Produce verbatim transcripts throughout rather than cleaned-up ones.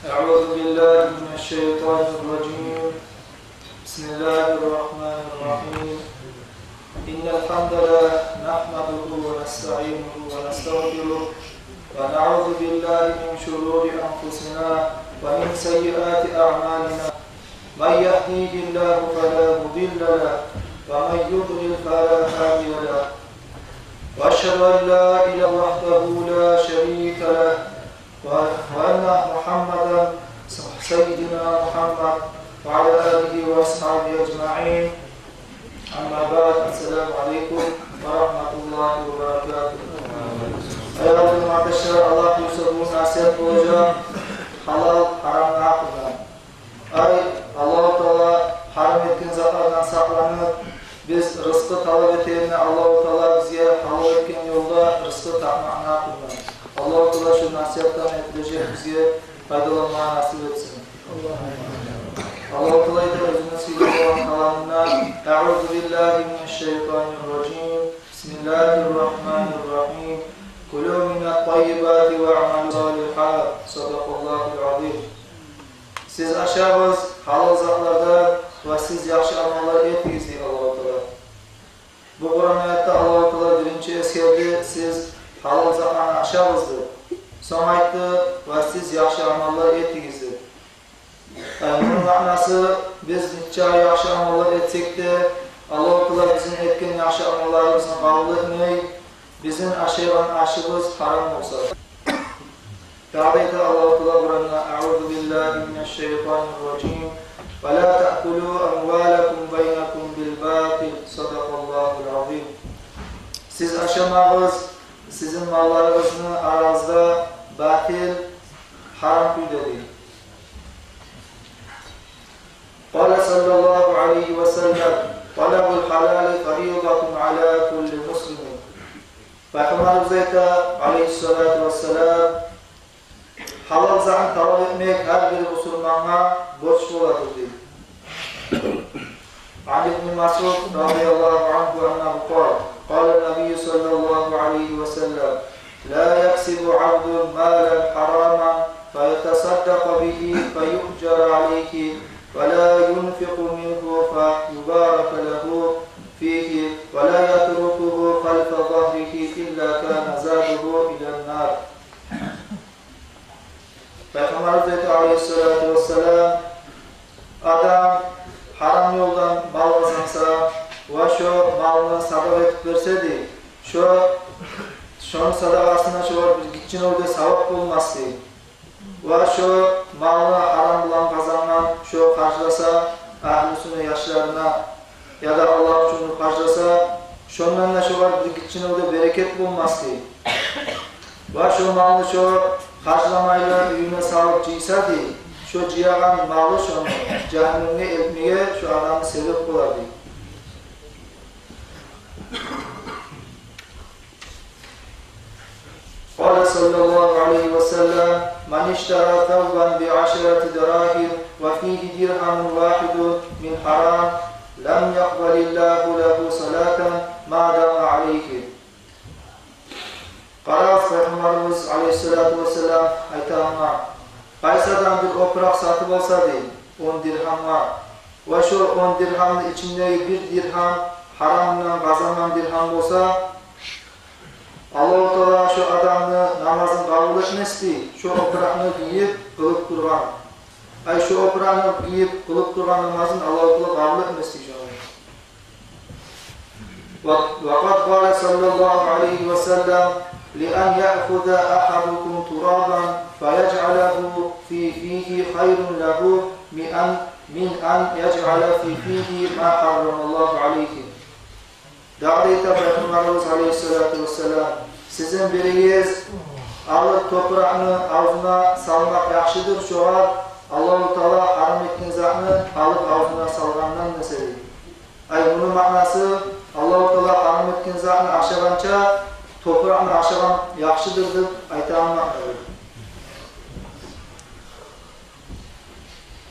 أعوذ بالله من الشيطان الرجيم. بسم الله الرحمن الرحيم. إن الحمد لله نحمده ونستعينه ونستغفره، ونعوذ بالله من شرور أنفسنا ومن سيئات أعمالنا. من يهديه الله فلا مضل له، ومن يضلل فلا هادي له. وأشهد أن لا إله وحده لا شريك له، و-، وأن محمدا سيدنا محمد وعلى آله وأصحابه أجمعين. أما بعد، السلام عليكم ورحمة الله وبركاته. Аявлу къардашлар, Аллагь буюрса, бугюн насигьат болажакъ гьалал, гьарамны гьакъында. Ай, Аллагьу Таала гьарам этген затлардан сакъланып, биз рызкъы талап этегенде, Аллагьу Таала бизге гьалал этген ёлда рызкъы тапмакъны гьакъында. Аллагьу Таала шу насигьатдан этежек бизге пайдаланмагъа насип этсин. Аллагьу Таала айта оьзюню сыйлы болгъан каламында: أعوذ بالله من الشيطان الرجيم. بسم الله الرحمن الرحيم. كلوا من الطيبات واعملوا صالحا. صدق الله العظيم. Сиз ашагъыз гьалал затлардан ва сиз яхшы амаллар этигиз, дей Аллагьу Таала. Бу Къуран аятда Аллагьу Таала биринчи эсгерди, сиз гьалал затланы ашагъыз деп. Сонг айтды: ва сиз яхшы амаллар этигиз деп. Яни муну маънасы, биз нече яхшы амаллар этсек де, Аллагьу Таала бизин этген яхшы амалларыбызны къабул этмей, бизин ашайгъан ашыбыз гьарам болса. Дагъы да айта Аллагьу Таала Къуранда: أعوذ بالله من الشيطان الرجيم. ولا تأكلوا أموالكم بينكم بالباطل. صدق الله العظيم. Сиз ашамагъыз сизин малларыгъызны арагъызда батил, гьарам кюйде, дей. قال صلى الله عليه وسلم: طلب الحلال فريضة على كل مسلم. Пайхаммарыбыз айта, алейгьиссалату вассалам: гьалал затны талап этмек гьар бир бусурмангъа борч боладыр, дей. عن ابن مسعود رضي الله عنه أنه قال: قال النبي صلى الله عليه وسلم: لا يكسب عبد مالا حراما فيتصدق به فيؤجر عليه ولا ينفق منه فيبارك له فيه ولا يتركه خلف ظهره إلا كان زاده إلى النار. Пайхаммарыбыз айта, алейгьиссалату вассалам: адам гьарам ёлдан мал къазанса ва шо малны садагъа этип берсе, дей, шо, шону садагъасына шогъар бир гиччинев де савап болмас, дей. Ва шо малны гьарам булан къазангъан, шо харжласа, агьлюсюне, яшларына, яда Аллагь учун харжласа, шондан да шогъар бир гиччинев де берекет болмас, дей. Ва шо малны шо харжламайлы уьюне салып жыйса, дей, шо жыягъан малы шону жагьаннемге элтмеге шо адамны себеп болар, дей. قال صلى الله عليه وسلم: من اشترى ثوبا بعشرة دراهم وفيه درهم واحد من حرام لم يقبل الله له صلاة ما دام عليه. Къарагъыз, Пайхаммарыбыз алейгьиссалату вассалам айтагъангъа: къайсы адам бир опуракъ сатып алса, дей, он диргьамгъа, ва шо он диргьамны ичиндеги бир диргьам гьарамдан къазангъан диргьам болса, Аллагьу Таала шо адамны намазын къабул этмес, дей, шо опуракъны гийип къылып тургъан. Ай, шо опуракъны гийип къылып тургъан намазын Аллагьу Таала къабул этмес, дей, шону. وقد قال صلى الله عليه وسلم: لأن يأخذ أحدكم ترابا فيجعله في فيه خير له من أن، من أن يجعل في فيه ما حرم الله عليه. Дагъы да айта Пайхаммарыбыз алейгьиссалату вассалам: сизин биригиз алып топуракъны авзуна салмакъ яхшыдыр шогъар Аллагьу Таала гьарам этген затны алып авзуна салгъандан, дей. Ай, муну маънасы, Аллагьу Таала гьарам этген затны ашагъанча, топуракъны ашагъан яхшыдыр деп айтагъан маънадыр.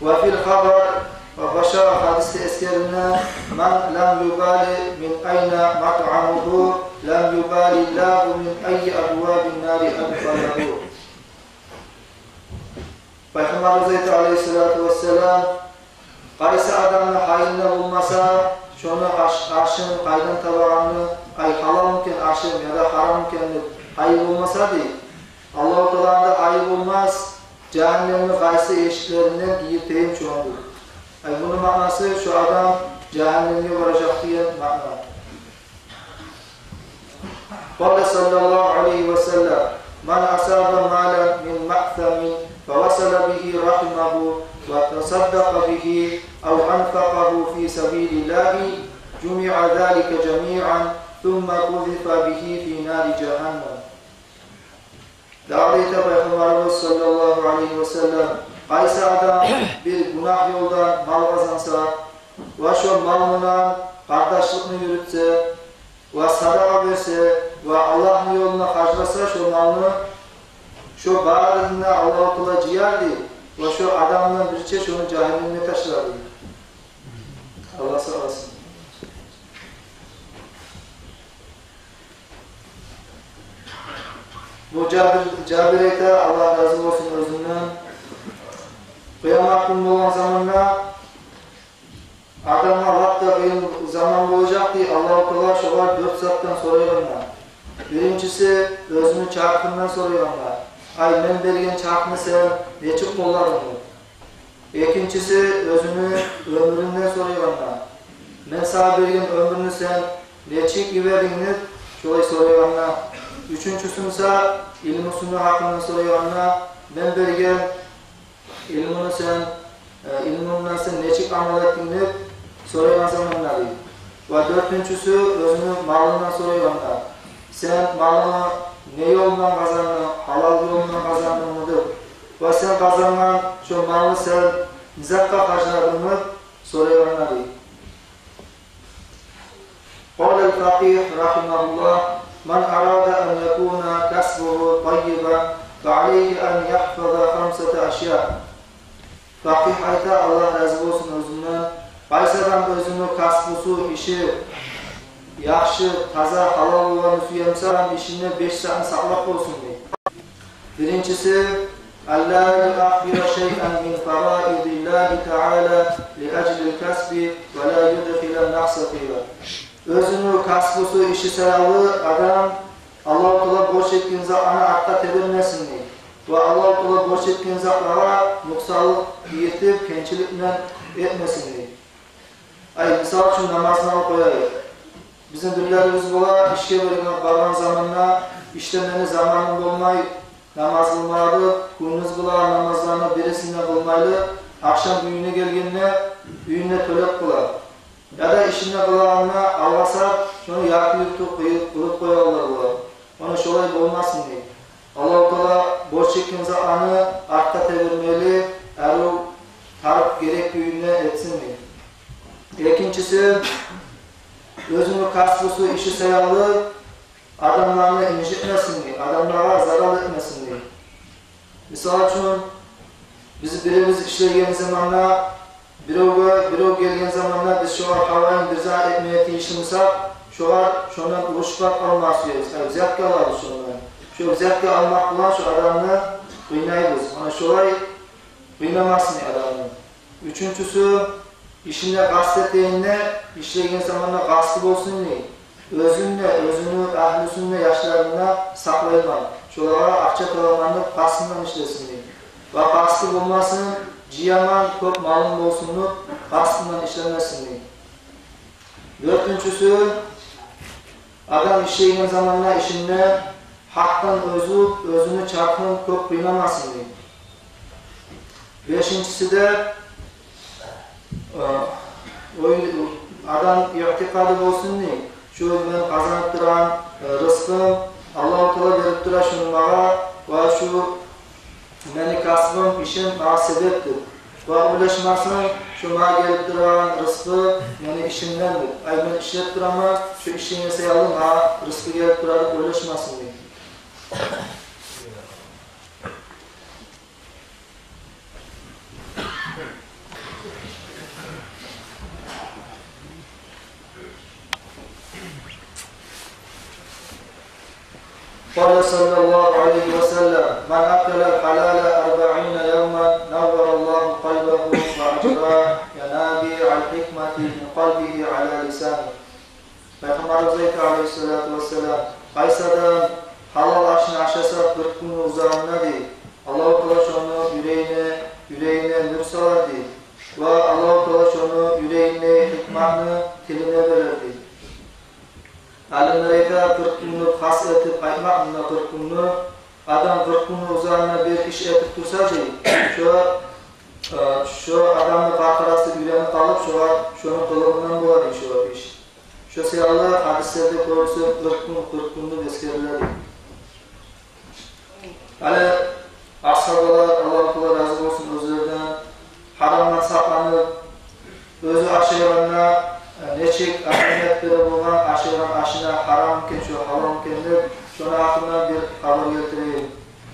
وفي الخبر, ва башгъа гьадисде эсгериле: من لم يبال من أين مطعمه لم يبال الله من أي أبواب النار أدخله. Пайхаммарыбыз айта, алейгьиссалату вассалам: «Къайсы адамны гьайлына болмаса, шону аш-, ашын къайдан табагъанны, ай, гьалалмы экен ашым яда гьараммы экен деп гьайы болмаса, — дей, — Аллагьу Тааланы да гьайы болмас, жагьаннемни къайсы эшиклеринден гийиртейим шону», — дей. Ай, муну маънасы — шо адам жагьаннемге баражакъ деген маъна. قال صلى الله عليه وسلم: من أصاب مالا من مأثم فوصل به رحمه وتصدق به أو أنفقه في سبيل الله جمع ذلك جميعا ثم قذف به في نار جهنم. Дагъы да айта Пайхаммарыбыз саллаллагьу алайгьи ва саллам: къайсы адам бир гюнагь ёлдан мал къазанса ва шо мал булан къардашлыкъны юрютсе ва садагъа берсе ва Аллагьны ёлуна харжласа шо малны, шо барын да Аллагьу Таала жыяр, дей, ва шо адамдан бирче шону жагьаннемге ташлар, дей. Аллагь сакъласын. Бу Жабир, Жабир айта, Аллагь рази болсун оьзюнден: къыямат гюн болгъан заманда адамгъа лап да къыйын заман болажакъ, дей, Аллагьу Таала шогъар дёрт затдан сорайгъанда. Биринчиси — оьзюню чархындан сорайгъанда. Ай, мен берген чархны сен нечик къолладынг деп. Экинчиси — оьзюню оьмюрюнден сорайгъанда. Мен сагъа берген оьмюрню сен нечик йибердинг деп, шолай сорайгъанда. Уьчюнчюсю буса илмусуну гьакъындан сорайгъанда, мен берген илмуну сен, э, илмунгдан сен нечик амал этдинг деп сорайгъан заманда, дей. Ва дёртюнчюсю — оьзюню малындан сорайгъанда. Сен малынгны не ёлдан къазандынг, гьалал ёлдан къазандынгмы деп. Ва сен къазангъан шо малны сен не затгъа харжладынг деп сорайгъанда, дей. قال الفقيه رحمه الله: من أراد أن يكون كسبه طيبا فعليه أن يحفظ خمسة أشياء. Факъигь айта, Аллагь рази болсун оьзюнден: къайсы адам оьзюню касбусу, иши яхшы, таза, гьалал болгъанны сюе буса, ишинде беш затны сакълап болсун, дей. Биринчиси: ألا يؤخر شيئا من فرائض الله تعالى لأجل الكسب ولا يدخل النقص فيه. Оьзюню касбусу, иши саялы адам Аллагьу Таала борч этген затланы артгъа тебермесин, дей. Ва Аллагьу Таала борч этген затлагъа нукъсанлыкъ гийиртип, кемчилик булан этмесин, дей. Ай, мисал учун, намазны алып къояйыкъ. Бизин бирлерибиз бола, ишге баргъан, баргъан заманда, ишде мени заманым болмай намаз къылмагъа деп, гюндюз къылагъан намазланы бирисин де къылмайлы, ахшам уьюне гелгенде уьюнде тёлеп къыла. Яда ишинде къылагъанда алгъасап, шону ярты-юрту къыйып, къылып къоягъанлар бола. Ону шолай болмасын, дей. Аллагьу Таала борч этген затланы артгъа тебермейли, арив, тарыкъ, герек кюйде этсин, дей. Экинчиси, оьзюню касбусу, иши саялы адамланы инжитмесин, дей, адамлагъа зарал этмесин, дей. Мисал учун, биз биревюбюз ишлейген заманда, биревге, бирев гелген заманда, биз шогъар гьавайын бир зат этмеге тийишли бусакъ, шогъар, шондан урушуп алмагъа сюебиз, ай, взятка алабыз шондан. Шо взятка алмакъ булан шо адамны къыйнайбыз. Ана шолай къыйнамасын адамны. Уьчюнчюсю, ишинде къаст этегенде, ишлейген заманда къасты болсун, дей. Оьзюн де, оьзюню агьлюсюн де, яшларын да сакълайман, шолагъа акъча табаман деп къастындан ишлесин, дей. Ва къасты болмасын, жыяман, кёп малым болсун деп къастындан ишлемесин, дей. Дёртюнчюсю, адам ишлейген заманда ишинде гьакъдан озуп, оьзюню чархын кёп къыйнамасын, дей. Бешинчиси де, э, ой, адам итикъады болсун, дей, шу мен къазанып турагъан, э, рызкъым, Аллагьу Таала берип тура шуну магъа, ва шу мени касбым, ишим магъа себепдир. Ва ойлашмасын, шу магъа гелип турагъан рызкъы мени ишимден деп. Ай, мен ишлеп тураман, шу ишим саялы магъа рызкъы гелип тура деп ойлашмасын, дей. قال صلى الله عليه وسلم: من أكل الحلال أربعين يوما Пайхаммарыбыз айта, алейгьиссалату вассалам: «Къайсы адам гьалал ашны ашаса къыркъ гюнню узагъында, – дей, – Аллагьу Таала шону юрегине, юрегине нюр салар, – дей, – ва Аллагьу Таала шону юрегине гьикматны тилине берер», – дей. Алимлер айта, къыркъ гюнню хас этип айтмакъ, мунда къыркъ гюнню, адам къыркъ гюнню узагъында бир иш этип турса, дей, шо, э, шо адамны къаркъарасы уьйренип къалып, шогъар, шону къылыгъындан бола, дей, шо иш. Шо саялы гьадислерде кёбюсю къыркъ гюн, къыркъ гюн деп эсгериле, дей. Гьали асгьабалар, Аллагьу Таала рази болсун оьзлерден, гьарамдан сакъланып, оьзю ашайгъанда, э, нечик агьамият бере болгъан, ашайгъан ашына гьарам экен, шо гьалал экен деп, шону гьакъында бир хабар гелтирейим.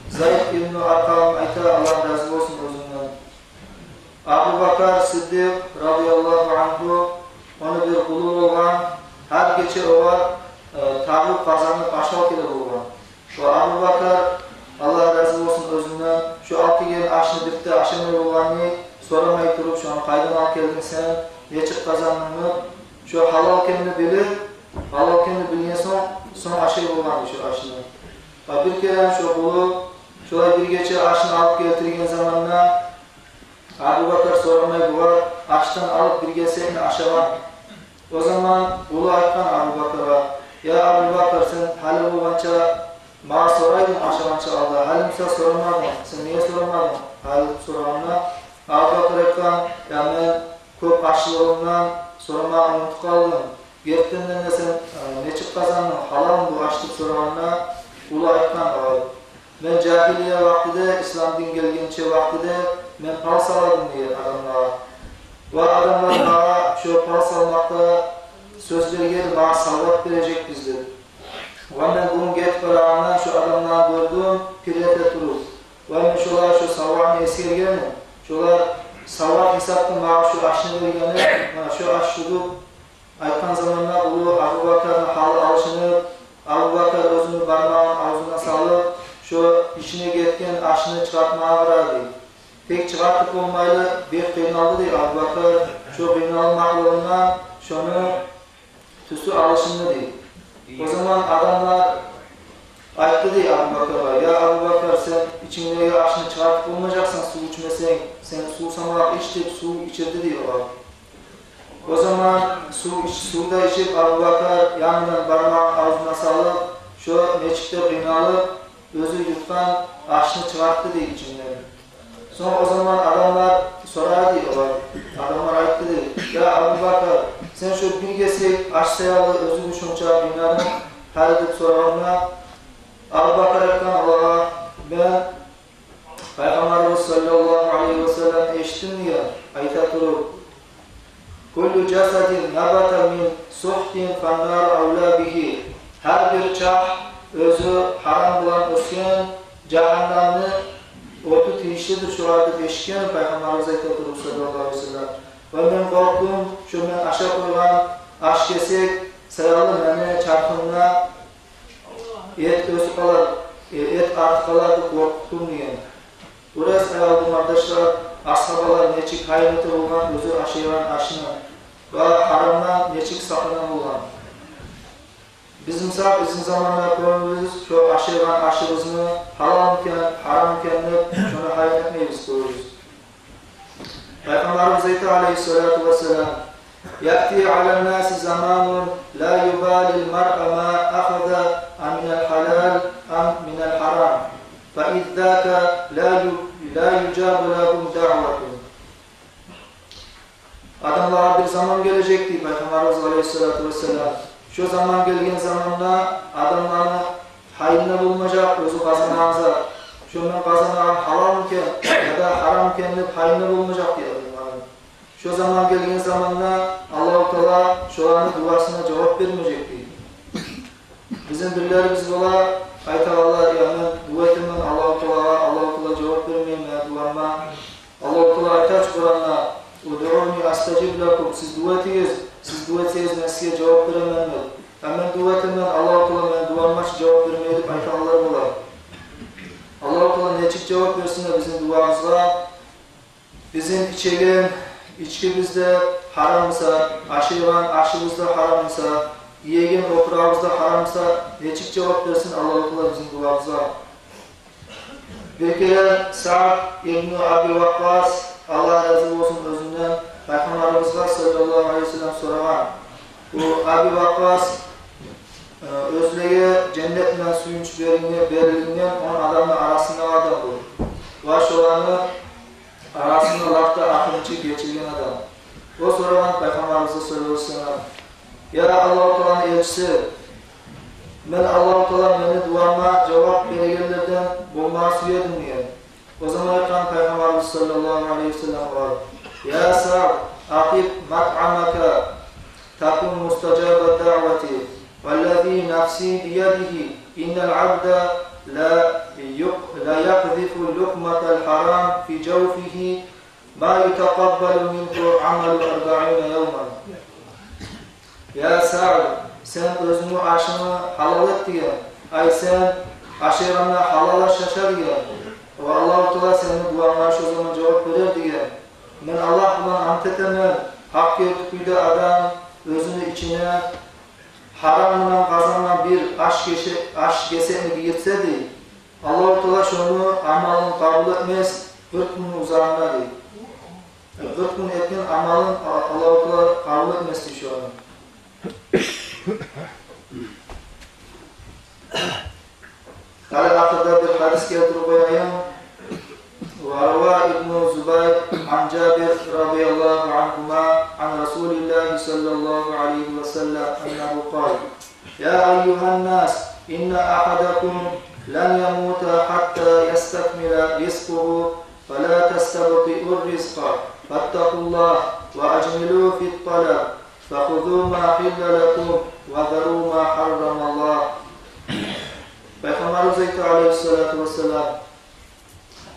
Зайд ибну Аркъам айта, Аллагь рази болсун оьзюнден. Абу Бакр Сиддикъ, радияллагьу ангьу, ону бир къулу болгъан, гьар гече огъар, э, табып, къазанып аш алып геле болгъан. Ва Абу Бакр, Аллагь рази болсун оьзюнден, шо алып гелген ашны бирт де ашамай болгъанны, сорамай туруп, шону къайдан алып гелдинг сен, нечик къазандынг деп, шо гьалал экенни билип, гьалал экенни билген сонг, сонг ашай болгъан шо ашны. Ва бир керен шо къулу шолай бир гече ашны алып гелтирген заманда, Абу Бакр сорамай бугъар ашдан алып бир гесекни ашагъан. О заман къулу айтгъан Абу Бакргъа: «Я Абу Бакр, сен гьали болгъанча магъа сорайдынг ашагъанча алда, гьали буса сорамадынг, сен неге сорамадынг?» – гьали сорагъанда, Абу Бакр айтгъан: «Я мен кёп ачлыгъымдан сорамагъа унутуп къалдым. Гертиден де сен, э, нечик къазандынг, гьалалмы бу аш?» – деп сорагъанда, къулу айтгъан: «Ой, мен жагьилия вакътиде, ислам дин гелгенче вакътиде мен пал саладым, – дей, – адамлагъа. Ва адамлар магъа шо пал салмакъда сёз берген, магъа савгъат бережекбиз деп. Ва мен бугюн гетип барагъанда шо адамланы гёрдюм пир эте туруп. Ва мен шолагъа шо савгъатны эсгергенмен. Шолар савгъат гьисапда магъа шо ашны бергени, мана шо аш шу», – деп айтгъан заманда, къулу Абу Бакрны гьалы алышынып, Абу Бакр оьзюню бармагъын авзуна салып, шо ичине гетген ашны чыгъартмагъа къарады. Тек чыгъартып болмайлы, бек къыйналды, дей, Абу Бакр. Шо къыйналмакълыгъындан шону тюсю алышынды, дей. О заман адамлар айтды, дей, Абу Бакргъа: «Я Абу Бакр, сен ичингдеги ашны чыгъартып болмажакъсан, сув ичмесенг, сен сув самалап ич», – деп сув ичирди, дей, огъар. О заман сув ич-, сув да ичип, Абу Бакр янгыдан бармагъын авзуна салып, шо нечик де къыйналып, оьзю ютгъан ашны чыгъартды, дей, ичинден. Сонг о заман адамлар сорады, дей, огъар. Адамлар айтды, дей: «Я Абу Бакр, сен шо бир гесек аш саялы оьзюнгню шонча къыйнадынг гьали?» – деп сорагъанда, Абу Бакр айтгъан олагъа: «Мен Пайхаммарыбыз саллаллагьу алайгьи ва саллам эшитдим, – дей, – айта туруп: „Куллу жасадин набата мин сухтин фаннару авла бигьи“. Гьар бир чакъ оьзю гьарам булан оьсген, жагьаннамны оту тийишлидир шогъар», – деп эшитгенмен Пайхаммарыбыз айта туруп, саллаллагьу алайгьи ва саллам. Ва мен къоркъдум, шо мен ашап къойгъан аш гесек саялы мени чархымда эт оьсюп къалар, э, эт артып къалар деп къоркъдум, – деген. Гёресиз, аявлу къардашлар, асгьабалар нечик гьайын эте болгъан оьзю ашайгъан ашына ва гьарамдан нечик сакълана болгъан. Биз, мисал, бизин заманда кёбюбюз шо ашайгъан ашыбызны гьалал экен, гьарам экен деп, шону гьайын этмейбиз кёбюбюз. Пайхаммарыбыз айта, алайгьиссалату вассалам: «Яъти аланнаси заманун ла юбалил маръу ма ахаза, а минал гьалал ам минал гьарам, фа иззака ла ю-, ла южабу лагьу даъватун». Адамлагъа бир заман гележек, дей Пайхаммарыбыз, алайгьиссалату вассалам. Шо заман гелген заманда адамланы гьайында болмажакъ оьзю къазангъан зат. Шо мен къазангъаным гьалалмы экен яда гьараммы экен деп гьайында болмажакъ, дей, адамланы. Шо заман гелген заманда Аллагьу Таала шоланы дуасына жавап бермежек, дей. Бизин бирлерибиз бола, айтагъанлар: «Я мен дуа этемен Аллагьу Таалагъа, Аллагьу Таала жавап бермей мени дуама». Аллагьу Таала айта чы Къуранда: «Удъуни астажиб лакум», сиз дуа этигиз, сиз дуа этсегиз, мен сизге жавап беремен деп. А мен дуа этемен, Аллагьу Таала мени дуама чы жавап бермей деп айтагъанлар бола. Аллагьу Таала нечик жавап берсин де бизин дуабызгъа? Бизин ичеген, Ичкибиз де гьарам буса, ашайгъан ашыбыз да гьарам буса, гиеген опурагъыбыз да гьарам буса, нечик жавап берсин Аллагьу Таала бизин дуабызгъа? Бир керен Саъд ибну Аби Вакъкъас, Аллагь рази болсун оьзюнден, Пайхаммарыбызгъа саллаллагьу алайгьи ва саллам сорагъан. Бу Аби Вакъкъас, э, оьзлеге женнет булан сююнч берилинген, берилинген он адамны арасындагъы адам бу. Ва шоланы арасында лап да акъырынчы гечилген адам. О сорагъан Пайхаммарыбызгъа саллаллагьу алайгьи ва саллам: «Я Аллагьу Тааланы элчиси, мен Аллагьу Таала мени дуама жавап берегенлерден болмагъа сюедим», — деген. О заман айтгъан Пайхаммарыбыз саллаллагьу алайгьи ва саллам огъар: «Я Саъд, атиб матъамака, такун мустажаба даъвати, валлази нафси биядигьи, иннал абда ла юкъ-, ла якъзифу лукъматал гьарам фи жавфигьи ма ютакъаббалу мингьу амалу арбаъина явман». «Я Саъд, сен оьзюнгню ашынгны гьалал эт», — деген. «Ай, сен ашайгъанда гьалал аш аша», — деген. «Ва Аллагьу Таала сени дуанга шо заман жавап берер», — деген. «Мен Аллагь булан ант этемен, гьакъ герти кюйде адам оьзюню ичине гьарам булан къазангъан бир аш гесе-, аш гесекни гийирсе, — дей, — Аллагьу Таала шону амалын къабул этмес къыркъ гюнню узагъына», — дей. Къыркъ гюн этген амалын А-, Аллагьу Таала къабул этмес дей шону. Гьали ахырда бир гьадис гелтирип къояйым. Ва рава ибну Зубайр ан Жабир радияллагьу ангьума ан Расулиллагьи саллаллагьу алайгьи ва саллам аннагьу къала: «Я айюгьан нас, инна агьадакум лан ямута гьатта ястакмила ризкъагьу, фала тастабтиур ризкъа, фаттакъуллагь ва ажмилу фит талаб, фахузу ма гьилла лакум ва зару ма гьаррамаллагь». Пайхаммарыбыз айта, алайгьиссалату вассалам: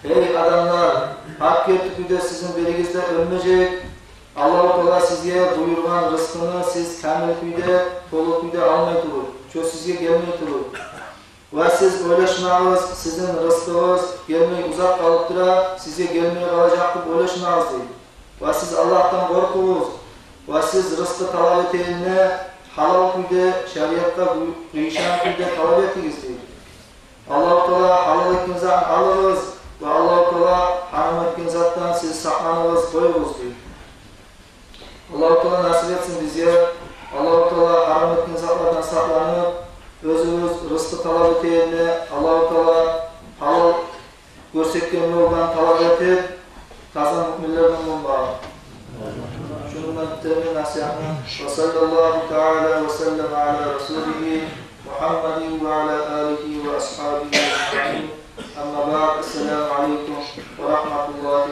«Гьей адамлар, гьакъ герти кюйде сизин биригиз де оьлмежек. Аллагьу Таала сизге буюргъан рызкъыны сиз камил кюйде, толу кюйде алмай туруп, шо сизге гелмей туруп. Ва сиз ойлашмагъыз, сизин рызкъыгъыз гелмей узакъ къалып тура, сизге гелмей къалажакъ деп ойлашмагъыз», — дей. «Ва сиз Аллагьдан къоркъугъуз. Ва сиз рызкъы талап этегенде гьалал кюйде, шариатгъа къый-, къыйышгъан кюйде талап этигиз», — дей. Аллагьу Таала гьалал этген затны алыгъыз, ва Аллагьу Таала гьарам этген затдан сиз сакъланыгъыз, къоюгъуз, дей. Аллагьу Таала насип этсин бизге Аллагьу Таала гьарам этген затлардан сакъланып, оьзюбюз рызкъы талап этегенде Аллагьу Таала гьалал гёрсетген ёлдан талап этип, таза муъминлерден болмагъа. Шуну булан битдиремен насигьатны. Ва саллаллагьу таала ва саллама ала расулигьи Мугьаммадин ва ала алигьи ва асгьабигьи ажмаин. Амма баъд, ассаламу алайкум ва рагьматуллагьи